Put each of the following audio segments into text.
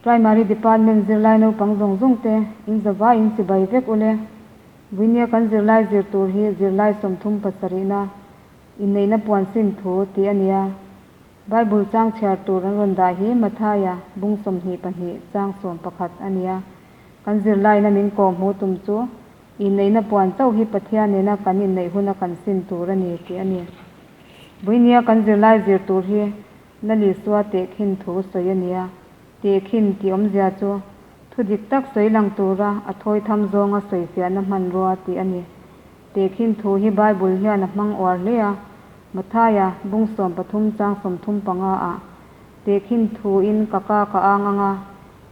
Primary Department zirlai naupang zawng zawng te in zavai in chibai vek ule. Vuinia kan zirlai zir tur hi zirlai 37na inneihna puan sin thu tih a ni a. Bible chang chhiar tur an rawn dah hi Mathaia bung 22 chang 11 a ni a. Kan zirlaina min kawhhmuh tum chu inneihna puan chauh hi Pathian nena kan inneih huna kan sin tur a ni tih a ni. Vuinia kan zirlai zir tur hi Lal Isua tehkhin thu sawi a ni a. Tehkhin tih awmzia chu thu dik tak sawi lang tura a thawi tham zawnga sawi fiahna hmanrua tih a ni. Tehkhin thu hi Bible hian a hmang uar hle a, Mathaia bung 13 chang 35 ah tehkhin thuin ka ka ka ang anga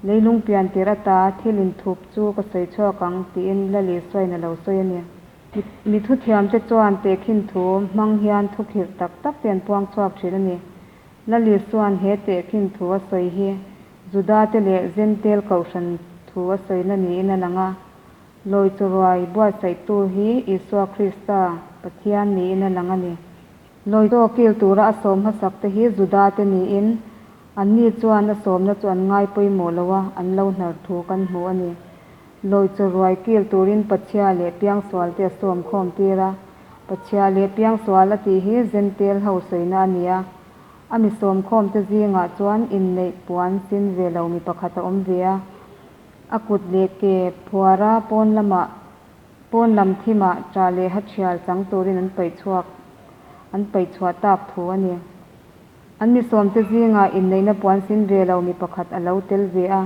leilung pian tirh ata thil inthup chu ka sawi chhuak ang tiin Lal Isuain a lo sawi a ni. Mi thuthiamte chuan tehkhin thu hmang hian thu khirh tak tak te an puang chhuak thin a ni. Lal Isua'n he tehkhin thu a sawi hi Judate leh Zentel kohhran thu a sawina niin a lang a. Lawi chawruai buatsaihtu hi Isua Krista, Pathian niin a lang a ni. Lawi chaw kil tura a sawm hmasak te hi Judate niin anni chuan a sawmna chu an ngai pawimawh lo a, an lo hnar thu kan hmu a ni. Lawi chawruai kil turin Pachhia leh Piangsual te a sawm khawm tir a. Pachhia leh Piangsual a tih hi Zentel ho sawina a ni a. A mi sawm khawm te zingah chuan inneih puan sin ve lo mi pakhat a awm ve a. A kut leh ke phuara pawn lamah pawn lam thimah ṭah leh ha ṭhial chang turin an paih chhuak an paih chhuah tak thu a ni. An mi sawmte zingah inneihna puan sin ve lo mi pakhat a lo tel ve a.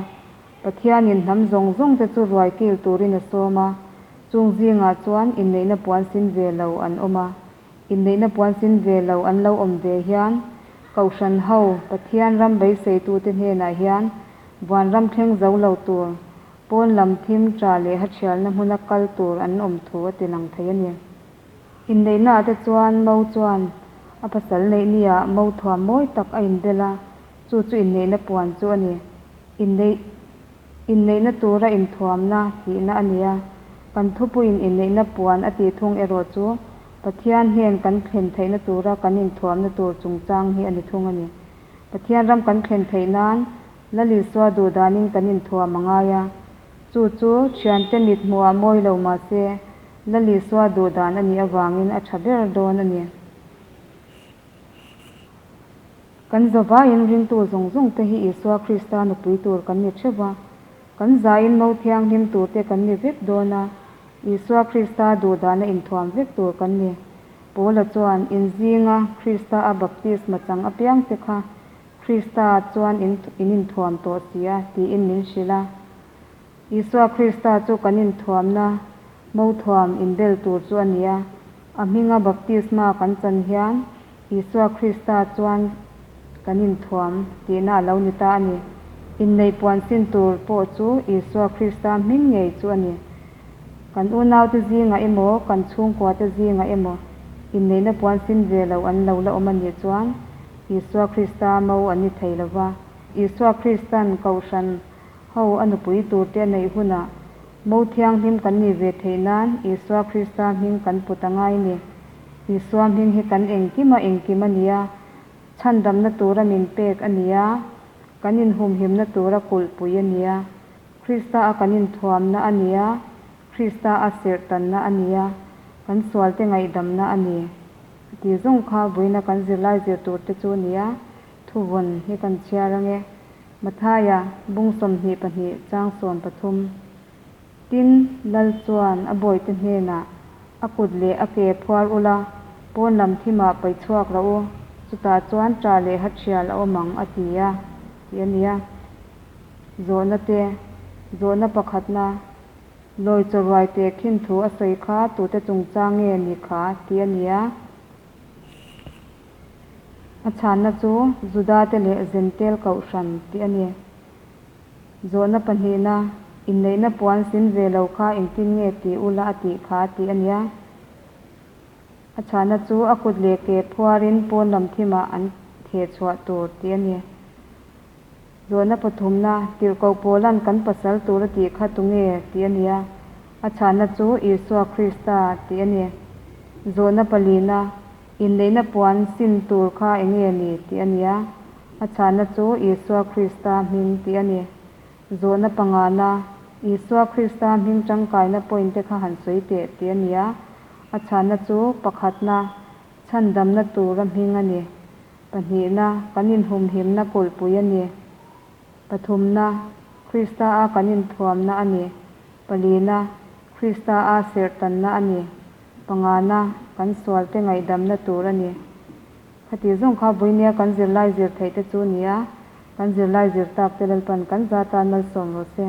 Pathianin hnam zawng zawng te chu ruai kil turin a sawm a, chung zingah chuan inneihna puan sin ve lo an awm a. Inneihna puan sin ve lo an lo awm ve hian Kohhran ho Pathian ram beiseitute hnenah hian vanram thleng zo lo tur, pawn lam thim ṭah leh ha ṭhialna hmuna kal tur an awm thu a ti lang thei a ni. Inneihnaah te chuan mo chuan a pasal neih niah mo thuam mawi tak a inbel a, chu chu inneihna puan chu a ni. Inneih inneihna tura inthuamna tihna a ni a, kan thupuiin inneihna puan a tih thung erawh chu Pathian hnen kan thlen theihna tura kan inthuamna tur chungchang hi a ni thung a ni. Pathian ram kan thlen theih nan Lal Isua duh danin kan inthuam a ngai a, chu chu thiante mit hmuhah mawi lo mahse Lal Isua duh dan a nih avangin a tha ber dawn a ni. Kan zavaiin ringtu zawng zawng te hi Isua Krista nupui tur kan ni theuh va, kan zain mo thianghlim tur te kan ni vek dawn a, Isua Krista duh dana inthuam vek tur kan ni. Paula chuan, Inzinga Krista a baptisma chang apiang te kha Krista chuan in in inthuam tawh si a, tiin min hrilh a. Isua Krista chu kan inthuamna mo thuam inbel tur chu a ni a. A hminga baptisma kan chan hian Isua Krista chuan kan inthuam tihna a lo ni ta a ni. Inneih puan sin tur pawh chu Isua Krista hming ngei chu a ni. Kan unaute zingah emaw, kan chhungkuate zingah emaw inneihna puan sin ve lo an lo la awm a nih chuan Isua Krista mo an ni thei lo va. Isua Kristan Kohhran ho a nupui turte a neih hunah mo thianghlim kan nih ve theih nan Isua Krista hming kan put a ngai ni. Isua hming hi kan engkim a engkim a ni a, chhandamna tura min pek a ni a, kan inhumhimna tura kulhpui a ni a, Krista a kan inthuamna a ni a, Krista a serhtanna a ni a, kan sualte ngaihdamna a ni. Tih zawng kha vawiina kan zirlai zir turte chu a ni a, thuvawn hi kan chhiar ange. Mathaia, bung 22 chang 13. Tin, Lal chuan a bawihte hnenah, A kut leh a ke phuar ula, pawn lam thimah paih chhuak rawh u, chutah chuan ṭah leh ha ṭhial a awm ang, a ti a, tih a ni a. Zawhna te, Zawhna pakhatna, Lawi chawruai teh khin thu a sawi kha tute chungchang nge ni kha? tih a ni a. A chhanna chu Judate leh Zentel kohhran tih a ni. Zawhna pahnihna, Inneihna puan sin ve lo kha engtin nge tih ula a tih kha tih a nia. A chhanna chu a kut leh ke phuarin pawn lam thimah an theh chhuah tur tih a ni. Zawhna pathumna, Tirhkoh Paula'n kan pasal tur a tih kha tunge tih a nia. A chhanna chu Isua Krista tih a ni. Zawhna palina, Inneihna puan sin tur kha enge ni tih a nia. A chhanna chu Isua Krista hming tih a ni. Zawhna pangana, Isua Krista hming tangkaina point te kha han sawi teh tih a ni a. A chhanna chu, pakhatna, chhandamna tura hming a ni. Pahnihna, kan inhumhimna kulhpui a ni. Pathumna, Krista-a kan inthuamna a ni. Palina, Krista-a serhtanna a ni. Pangana, kan sualte ngaihdamna tur a ni. Khati zawng kha vawinia kan zirlai zir theih te chu ni a, kan zirlai zir tak te Lalpan kan za tan malsawm rawh se.